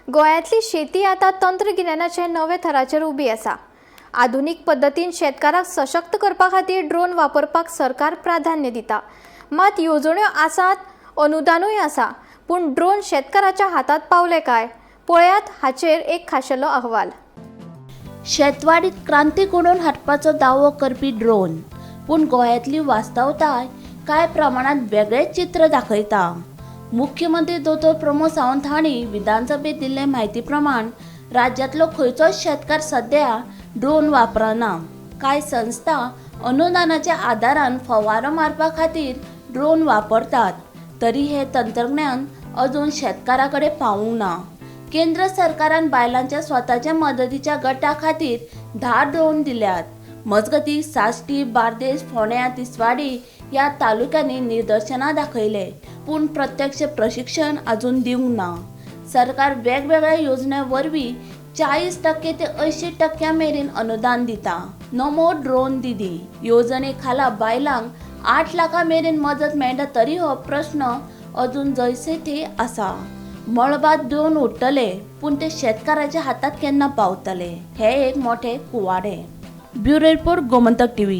गोंयांतली शेती आतां तंत्रगिन्यानाचे नवे थराचेर उबी आसा. आधुनीक पद्दतीन शेतकाराक सशक्त करपा खातीर ड्रोन वापरपाक सरकार प्राधान्य दिता. मात येवजण्यो आसात, अनुदानूय आसा, पूण ड्रोन शेतकाराच्या हातांत पावले काय? पळयात हाचेर एक खाशेलो अहवाल. शेतवाडीत क्रांती घडोवन हाडपाचो दावो करपी ड्रोन, पूण गोंयांतली वास्तवताय कांय प्रमाणांत वेगळेंच चित्र दाखयता. मुख्यमंत्री दोतोर प्रमोद सावंत हांणी विधानसभेत दिल्ले म्हायती प्रमाण राज्यांतलो खंयचोच शेतकार सद्या ड्रोन वापरना. कांय संस्था अनुदानाच्या आदारान फवारो मारपा खातीर ड्रोन वापरतात, तरी हें तंत्रज्ञान अजून शेतकारा कडेन पावूंक ना. केंद्र सरकारान बायलांच्या स्वताच्या मदतीच्या गटा खातीर 10 ड्रोन दिल्यात. मजगतीं, साश्टी, बार्देस, फोंड्या, तिसवाडी ह्या तालुक्यांनी निदर्शनां दाखयले, पूण प्रत्यक्ष प्रशिक्षण अजून दिवंक ना. सरकार वेगवेगळ्या येवजण्यां वरवीं 40% ते 80% मेरेन अनुदान दिता. नमो ड्रोन दिदी येवजणे खाला बायलांक 8 लाखां मेरेन मजत मेळटा, तरी हो प्रश्न अजून जैसे थे आसा. मळबात ड्रोन उडटले, पूण ते शेतकाराच्या हातात केन्ना पावतले, हे एक मोठे कुवाडे. Bureau report, Gomantak TV.